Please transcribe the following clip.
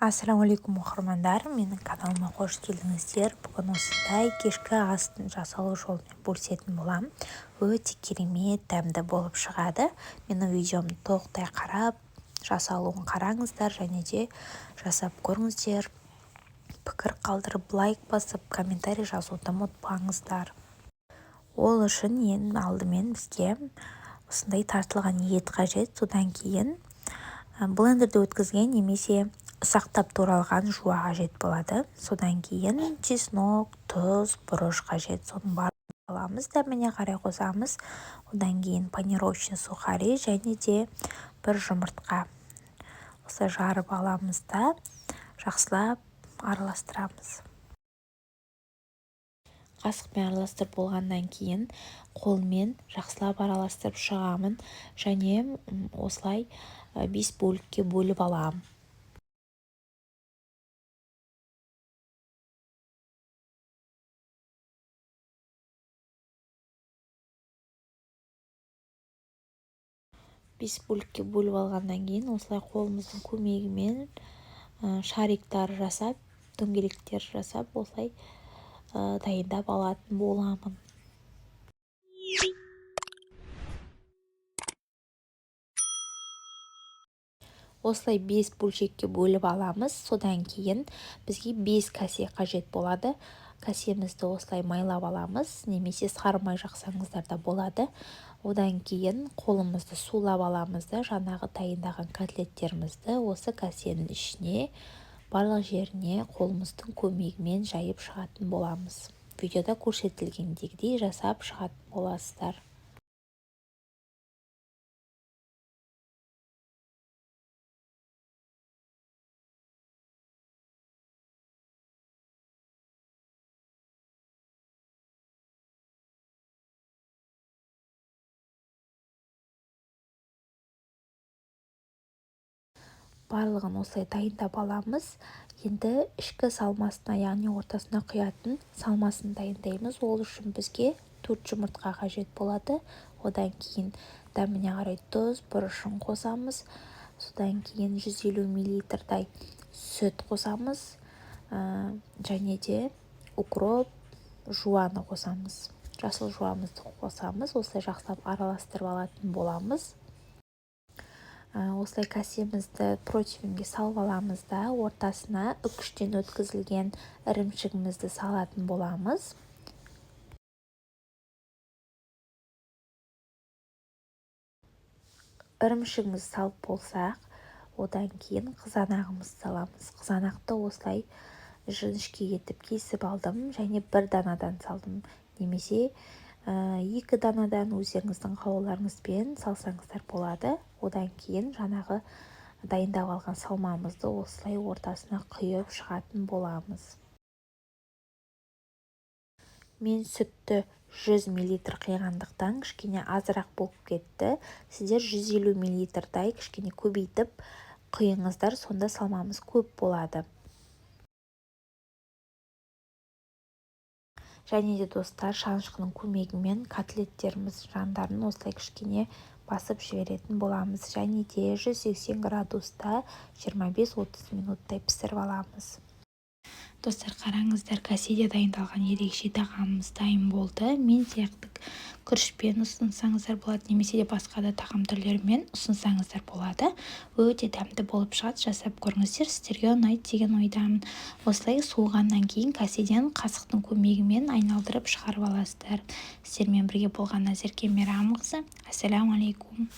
Ассалаумағалейкум, оқырмандар! Менің каналыма қош келдіңіздер! Бүгін осындай кешкі астың жасалу жолымен бөлісетін боламын. Өте керемет дәмді болып шығады. Менің видеомды толықтай қарап, жасалуын қараңыздар және де жасап көріңіздер. Пікір қалдырып, лайк басып, комментарий жазуды ұмытпаңыздар. Ол үшін ең алдымен бізге осындай тартылған ет қажет. Содан кейін блендерде өткізген немесе ұсақтап туралған жуа қажет болады. Содан кейін чеснок, тұз, бұрыш қажет. Соның барлығын аламыз, дәміне қарай қосамыз. Одан кейін панировочный сухари және де бір жұмыртқа. Осылай жарып аламыз да, жақсылап араластырамыз. Қасықпен араластырып болғаннан кейін қолмен жақсылап араластырып шығамын және осылай 5 бөлікке бөліп аламын. Бес бөлікке бөліп алғаннан кейін осылай қолымыздың көмегімен шариктар жасап, дөңгелектер жасап, осылай дайындап алатын боламын. Осылай 5 бөлшекке бөліп аламыз. Содан кейін бізге 5 кәсе қажет болады. Кәсемізді осылай майлап аламыз, немесе сары май жақсаңыздар да болады. Одан кейін қолымызды сулап аламыз да, жаңағы дайындаған котлеттерімізді осы кәсенің ішіне, барлық жеріне қолымыздың көмегімен жайып шығатын боламыз. Видеода көрсетілгендегідей жасап шығатын боласыздар. Барлығын осылай дайындап аламыз. Енді ішкі салмасына, яғни ортасына құятын салмасын дайындаймыз. Ол үшін бізге 4 жұмыртқа қажет болады. Одан кейін дәміне қарай тұз, бұрышын қосамыз. Содан кейін 150 миллилитрдай сүт қосамыз, және де укроп, жуаны қосамыз. Жасыл жуамызды қосамыз. Осылай жақсылап араластырып алатын боламыз. Осылай кәсемізді противенге салып аламыз да, ортасына үкіштен өткізілген ірімшігімізді салатын боламыз. Ірімшігімізді салып болсақ, одан кейін қызанағымызды саламыз. Қызанақты осылай жіңішке етіп кесіп алдым және бір данадан салдым, немесе 2 данадан өздеріңіздің қалауларыңызбен салсаңыздар болады. Одан кейін жаңағы дайындап алған салмамызды осылай ортасына құйып шығатын боламыз. Мен сүтті 100 миллилитр құйғандықтан кішкене азырақ болып кетті. Сіздер 150 миллилитрдай кішкене көбейтіп құйыңыздар, сонда салмамыз көп болады. Және де достар, шанышқының көмегімен котлеттеріміз жандарын осылай кішкене басып жіберетін боламыз. Және де 180 градуста 25-30 минуттай пісіріп аламыз. Достар, қараңыздар, кәседе дайындалған ерекше тағамымыз дайын болды. Мен сияқты күрішпен ұсынсаңыздар болады, немесе де басқа да тағам түрлерімен ұсынсаңыздар болады. Өте дәмді болып шығады, жасап көріңіздер, сіздерге ұнайды деген ойдамын. Осылай суығаннан кейін кәседен қасықтың көмегімен айналдырып шығарып аласыздар. Сіздермен бірге болған Назерке Мейрамқызы. Ассалаумағалейкум.